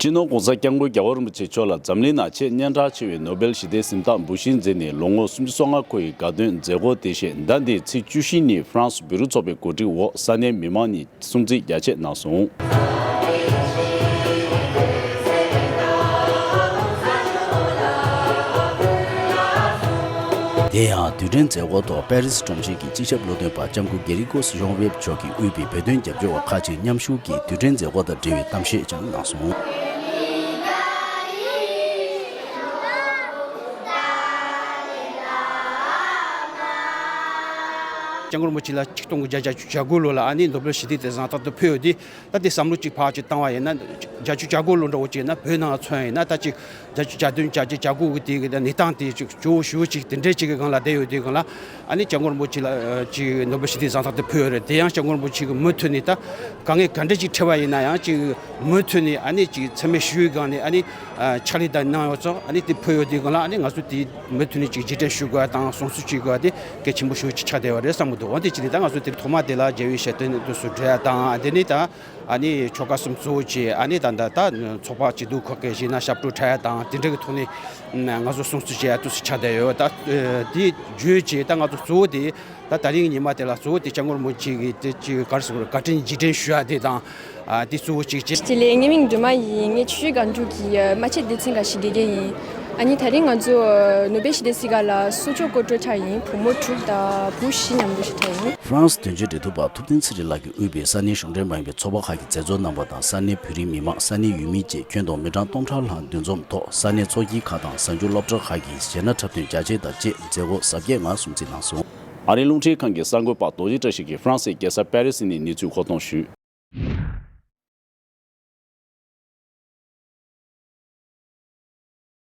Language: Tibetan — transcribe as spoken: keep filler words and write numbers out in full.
སྤྱི་ནོར་༸གོང་ས་༸སྐྱབས་མགོན་རྒྱལ་བ་རིན་པོ་ཆེ་མཆོག་ལ་འཛམ་གླིང་ནང་ཆེས་སྙན་གྲགས་ཆེ་བའི་ནོ་སྦེལ་ཞི་བདེའི་གཟེངས་རྟགས་འབུལ་བཞེས་མཛད་ནས་ལོ་ངོ་སུམ་ཅུ་སོ་ལྔ་འཁོར་བའི་དགའ་སྟོན་མཛད་སྒོ་དེ་བཞིན་ཟླ་འདིའི་ཚེས་བཅུ་བཞི་ཉིན་ཧྥ་རན་སི་བེ་རུ་ཚོགས་པའི་གོ་སྒྲིག་འོག་ས་གནས་མི་མང་ནས་སྲུང་བརྩི་རྒྱ་ཆེ་གནང་སོང་། དེ་ཡང་དུས་དྲན་མཛད་སྒོའི་ཐོག་པེ་རི་སི་གྲོང་ཁྱེར་གྱི་སྤྱི་ཁྱབ་བློ་འདོན་པ་ལྕམ་སྐུ་གེ་རི་ཀོ་སི་ཇོང་ཝེབ་མཆོག་གིས་དབུས་པའི་བོད་དོན་རྒྱབ་སྐྱོར་བ་ཁག་ཅིག་མཉམ་ཞུགས་ཀྱིས་དུས་དྲན་མཛད་སྒོ་དང་འབྲེལ་བའི་གཏམ་བཤད་ཀྱང་གནང་སོང་། སྐྱབས་མགོན་རིན་པོ་ཆེ་ལ་ཆིག་སྟོང་དགུ་བརྒྱ་བརྒྱད་ཅུ་གྱ་དགུ་ལོ་ལ་ཨ་ནི་ནོ་སྦེལ་ཞི་བདེའི་གཟེངས་རྟགས་དེ་ཕུལ་ཡོད་དེ། ད་དེ་བསམ་བློ་གཅིག་ཕར་གཅིག་བཏང་བ་ཡིན་ན། བརྒྱད་ཅུ་གྱ་དགུ་ལོ་འདྲ་བོ་གཅིག་ཡིན་ན་བོད་ནང་ལ་མཚོན་ཡིན་ན་ད་གཅིག་བརྒྱད་ཅུ་གྱ་བདུན་བརྒྱད་ཅུ་གྱ་དགུ་གི་དེ་གི་གནས་སྟངས་དེ་གཅིག་སྐྱོ་བོ་ཞེ་པོ་གཅིག་དེ་འདྲའི་གཅིག་གི་སྒང་ལ་བསྡད་ཡོད་དེ་སྒང་ལ། ཨ་ནི་སྐྱབས་མགོན་རིན་པོ་ཆེ་ལ་ཨ་གཅིག་ནོ་སྦེལ་ཞི་བདེའི་གཟེངས་རྟགས་དེ་ཕུལ་ཡོད་རེད། དེ་ཡང་སྐྱབས་མགོན་རིན་པོ་ཆེ་གི་མུ་མཐུད་ནས་ད་དཀའ་ངལ་ག་འདྲ་ཅིག་འཕྲད་པ་ཡིན་ན་ཡང་གཅིག་མུ་མཐུད་ནས་ཨ་ནི་གཅིག་འཚེ་མེད་ཞི་བའི་སྒང་ནས་ཨ་ནི་ཨ་ཕྱག་ལས་དང་གནང་ཡོད་ཙང་ཨ་ནི་དེ་ཕུལ་ཡོད་དེ་སྒང་ལ་ཨ་ནི་ང་ཚོ་དེ་མུ་མཐུད་ནས་གཅིག་རྗེས་དྲན་ཞུ་དགོས་པ་དང་སྲུང་བརྩི་བྱེད་དགོས་པ་དེ་གལ་ཆེན་པོ་ཞེ་པོ་ཅིག་ཆགས་བསྡད་ཡོད་རེད་བསམ་གི་འདུག་འོན་ཏེ་ཅི་ནས་ད་ང་ཚོ་དེ་ཐོག་མ་དེ་ལ་རྒྱལ་བའི་ཞལ་རྟེན་དུ་སུ་བགྲོད་ཡ་དང་དེ་ནས་ད། ཨ་ནི་ཆོལ་ཁ་གསུམ་གཙོ་བོ་བྱས་ཨ་ནི་ད་ད་ད་ཚོགས་པ་སྐྱིད་སྡུག་ཁག་གི་གཞིས་ན་ཞབས་བྲོ་འཁྲབ་ཡ་དང་དེ་འདྲ་གི་ཐོག་ནས་ང་ཚོ་སྲུང་བརྩི་བྱེད་ཡ་དུས་སུ་ཆགས་བསྡད་ཡོད། ད་དེ་བརྗོད་བྱས་ད་ང་ཚོ་གཙོ་བོ་དེ་ད་ད་རིང་ཉི་མ་དེ་ལ་གཙོ་བོ་དེ་སྐྱབས་མགོན་རིན་པོ་ཆེ་གི་དེ་ཅི་ག་རེ་ཟེར་དགོས་རེད། བཀའ་དྲིན་རྗེས་དྲན་ཞུ་ཡ་དེ་དང་ཨ་དེ་གཙོ་བོ་གཅིག་བྱས། སྤྱི་ལེ་ངའི་མིང་སྒྲོལ་མ་ཡིན། ངའི་ཆུ་བཞི་སྒང་དྲུག་གི་རྨ་ཆེན་སྡེ་ཚན་ཁ་ཤས་དགེ་རྒན་ཡིན། ཨ་ནི་ད་རིང་ང་ཚོ་ནོ་སྦེལ་ཞི་བདེའི་གཟེངས་རྟགས་ལ་གསོལ་ལྕོག་སྐོར་བྲོ་འཁྲབ་ཡིན། བུ་མོ་དྲུག་དང་བུ་བཞི་མཉམ་དུ་ཞིག་འཁྲབ་ཡིན། ཧྥ་རན་སི་དོན་གཅོད་འབྲེལ་མཐུད་པ་ཐུབ་བསྟན་ཚེ་རིང་ལགས་ཀྱིས་དབུས་པའི་ས་གནས་གཞུང་འབྲེལ་མ་ཡིན་པའི་ཚོགས་པ་ཁག་གི་མཛད་གཙོ་རྣམ་པ་དང་ས་གནས་བོད་རིགས་མི་མང་ས་གནས་ཡུལ་མི་བཅས་ཁྱོན་བསྡོམས་མི་གྲངས་སྟོང་ཕྲག་ལྷག་འདུ་འཛོམས་ཐོག་ས་གནས་ཚོགས་སྐྱིད་ཁག་དང་གཟའ་མཇུག་སློབ་གྲྭ་ཁག་གིས་གཞས་སྣ་འཁྲབ་སྟོན་རྒྱ་ཆེ་དང་བཅས་མཛད་སྒོ་གཟབ་རྒྱས་ངང་སྲུང་བརྩི་གནང་སོང་། ཨ་རིའི་རླུང་འཕྲིན་ཁང་གི་གསར་འགོད་པ་རྡོ་རྗེ་བཀྲ་ཤིས་ཀྱིས་ཧྥ་རན་སིའི་རྒྱལ་ས་པེ་རི་སི་ནས་གནས་ཚུལ་མཁོ་གཏོང་ཞུས།